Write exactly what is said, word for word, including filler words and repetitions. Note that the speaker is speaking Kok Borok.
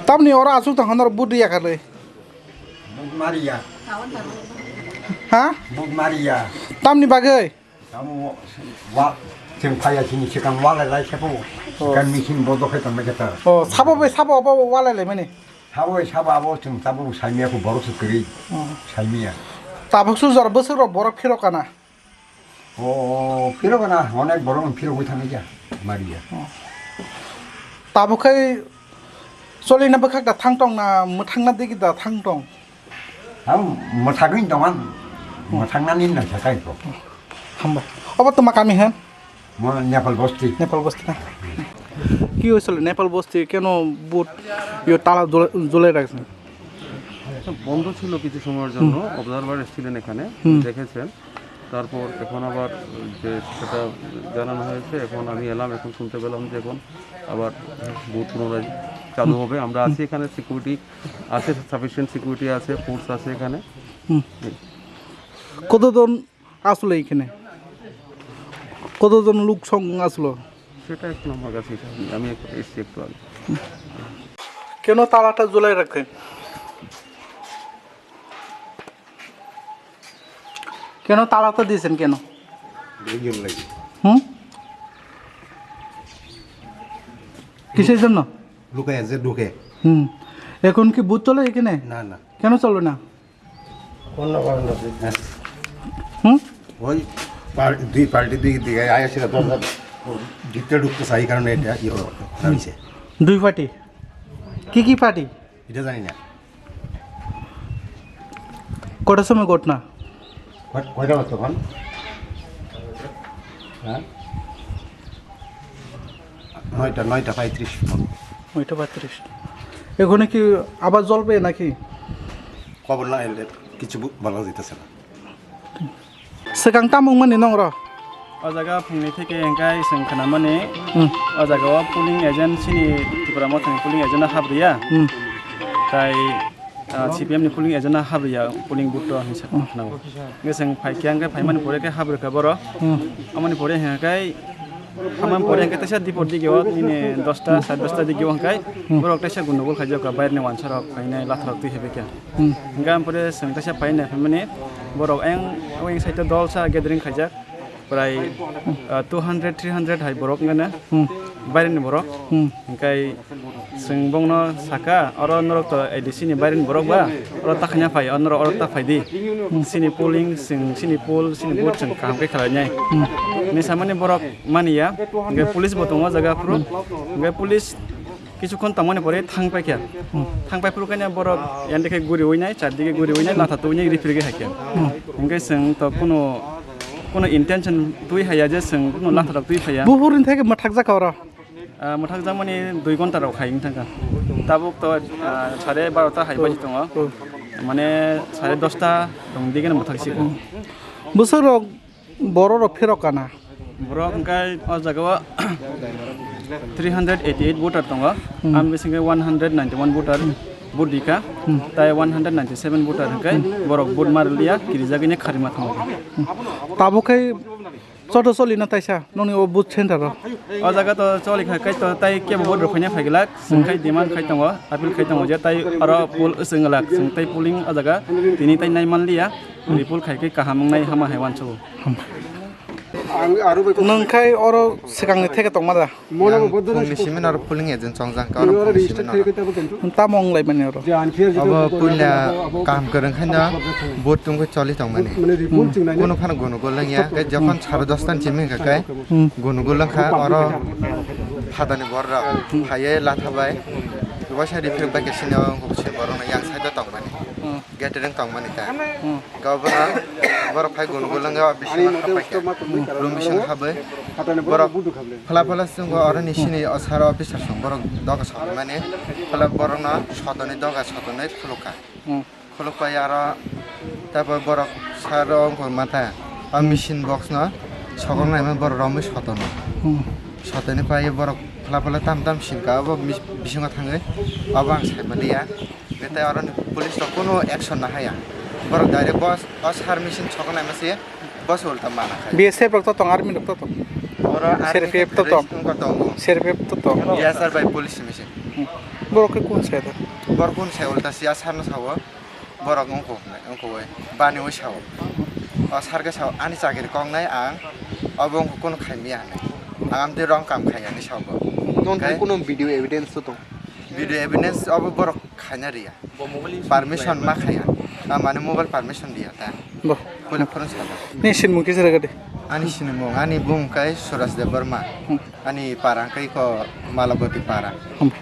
Tamni oro aswk tong hwnwi bud riya kha le. Bud mariya. Ha? Bud mariya. Tamni bagwi? Tamo wa, chwng phaiya chini swkang walai lai khe bo. Oh. Kan machine bodo khe tong khe ta. Oh, sabo bai sabo abo walai lai mani. Sabo bai sabo abo chwng tabo saimia kho borok se kwrwi. Oh. Saimia. Tabuk su jor bwswk rok borok phirok kana. O, phirok na, onek borok phirok wi thangwi kha, mariya. Tabuk khai cholina bwkhak da thang tong na, mwthangna digi da thang tong? Ang mwthagwi tong ang, mwthangnani nang sakai ko. Hambai. Obo tuma kami han? Mo Nepal bosti. Nepal bosti na. কি হৈছিল নেপাল বস্তি কেন বুট ইয়ে তালা জ্বলে জ্বলে রাখছে? বন্ধ ছিল কিছু সময়ের জন্য, অবজারভার এসেছিলেন এখানে, হুম। দেখেছেন। তারপর এখন আবার যে সেটা জানানো হয়েছে, এখন আমি এলাম, এখন শুনতে পেলাম যে এখন আবার বুট পুনরায় চালু হবে। আমরা আছি এখানে, সিকিউরিটি আছে, সাফিসিয়েন্ট সিকিউরিটি আছে, ফোর্স আছে এখানে। হুম। কতজন আসলো এখানে? কতজন লোক সং আসলো? সেটা এখন আমার কাছে, আমি একটু এসছি একটু আগে। কেন তালাটা ঝুলাই রাখেন? কেন তালাটা দিয়েছেন কেন? দুইজন লাগে। হুম? কিসের জন্য? লুকায় যে ঢুকে। হুম। এখন কি বুথ চলে এখানে? না, না। কেন চলবে না? অন্য কারণে। হ্যাঁ। হুম? ওই পার-, দুই পার্টি দুই দিকে আয়া ছিল, দরজা ভিতরে ঢুকতে চাই, এই কারণে এটা ইয়ে হলো, নামিছে। দুই পার্টি? কি কি পার্টি? এটা জানি না। কটার সময় ঘটনা? কয়-, কয়টা বাজে তখন? হ্যাঁ? নয়টা, নয়টা পঁয়ত্রিশ। নয়টা পঁয়ত্রিশ। এখানে কি আবার জ্বলবে নাকি? খবর না এলে কিছু বু-, বলা যাইতেছে না। Swkang tamo wngmani nong oro? O jaga phungni theke hingkai chwng khnamani, hmm, o jaga o polling agent chini Tipra Mothani polling agent no habriya. Hmm. Tai, ah, C P M ni polling agent no habriya, polling booth o hinwi sa, hmm, khna o. Hingke chwng phaikhe hingke phaimani pore khe habrikha borok. Hmm. Amoni pore hingkai Hamam pore hingke teisa dipor digio, nini dosta, sade dosta digio hingkai, hmm, borok teisa gundogol khaijak, bayar ni wansa rok, phainai latha rok twi hebai khe. Hmm. Hingke ampore chwng teisa phainai phaimani, borok ayang, ayang side o dolsa gathering khaijak, prai, ah, two hundred, three hundred hai borok wngkha na, hmm, bayar ni borok. Hmm. Hingkai Chwng bongno saka, "Oro norok to A D C ni baireni borok ba? Oro ta khaina phai, o norok oro ta phai di. Chini polling, chwng chini poll, chini vote chwng kaham khe khlai nai." Hmm. Hinwi samani borok mani ya. Hingke police bo tongo o jaga phuru. Hingke police kichukhon tongmani pore thang paikha. Hmm. Thang pai phuru khe borok yandikhe guriwi nai, chardike guriwi nai, latha tubui nai, rifrigwi haikhe. Hmm. Hingke chwng to kuno, kuno intention twi haiya je chwng kuno latha rok twi phaiya. Buphurni theke mwthakjak oro. Ah, mwthakjakmani dui ghonta rok hai wng thangkha. Tabuk to, ah, sare barota hai baji tongo. Mane sare dosta tong digeno mwthak siko. Bwswk rok borok rok phirok kana? Borok hwnkhe o jaga o three hundred eighty eight voter tongo. Hmm. Ang bisingkhe one hundred ninety one voter vote rikha. Hmm. Tai one hundred ninety seven voter hwnkhe borok vote ma rwliya, kirijagwi kharima thango. Hmm. Tabuk khe Choto choli na taisa nongni o booth center o. O jaga to choli khai, khai to tai kebo vote rok phaina phai glak, chwng khai demand khai tongo, appeal khai tongo je tai oro poll chwng glak, chwng tai polling o jaga tini tai nai man liya, report khai khai kaham wngnai hama hai wansugo. Nwng khai oro swkangni theke tongma da? Yang phungni simi no aro polling agent chongjak kha, oro phungni simi no. Tamo wng lai mani oro? Abo puila kaham kwrwng khaino vote tungwi choli tongmani. Kunu phano gunu gul wngya, tei jokhon sare dosta ni simi hwnkha khe gunu gul wngkha, oro phatani borok rok phaiwi latha bai. Waisa rifrwk bai khe sini o wngkha, sini borok no yang side o tongmani. Gathering tongmani ta. Hmm. Ga borok, borok phai gun gulung ga bisingo hapai kha. Room bisingo habai. Borok phala phala swngo oro ni sini o sir o officer song borok doga sokmani. Phala borokno sotoni doga sotoni khulukha. Hmm. Khulukpai aro tabuk borok sir o wngkha mata. O machine box no sokong naimani borok romwi sotono. Hmm. Sotoni pai borok phala phala tam tam singkha obo mis-, bisingo thangwi obo ang saimaliya. Tei aro ni police rok kunu action nahaya. Borok direct boss, o sir machine soknai mase, boss ulta mana khai. B S F rok to tong, army rok to tong. Oro army C R P F to tong. Wngkha tongo. C R P F to tong. Yes, sir, by police machine. Hmm. Borok khe kun sai da? Borok kun sai ulta siya sir no sawo. Borok wngkha, wngkha oi. Bani oi sawo. O sir khe sawo, ani chakiri kok nai ang. Obo wngkha kunu khai miya hinwi. Ang amtwi wrong kam khai ani sawo. Non khai kunu video evidence to tong. Video evidence obo borok khaina riya. Permission ma khaya. Ta mane mobile permission diya ta. Bo. Kule phone sala. Ni sinmung kisa raga de. Ani sinmung, ani bung kai Suraj Debbarma. Hmm. Ani para kai ko Malabati para. Hmm.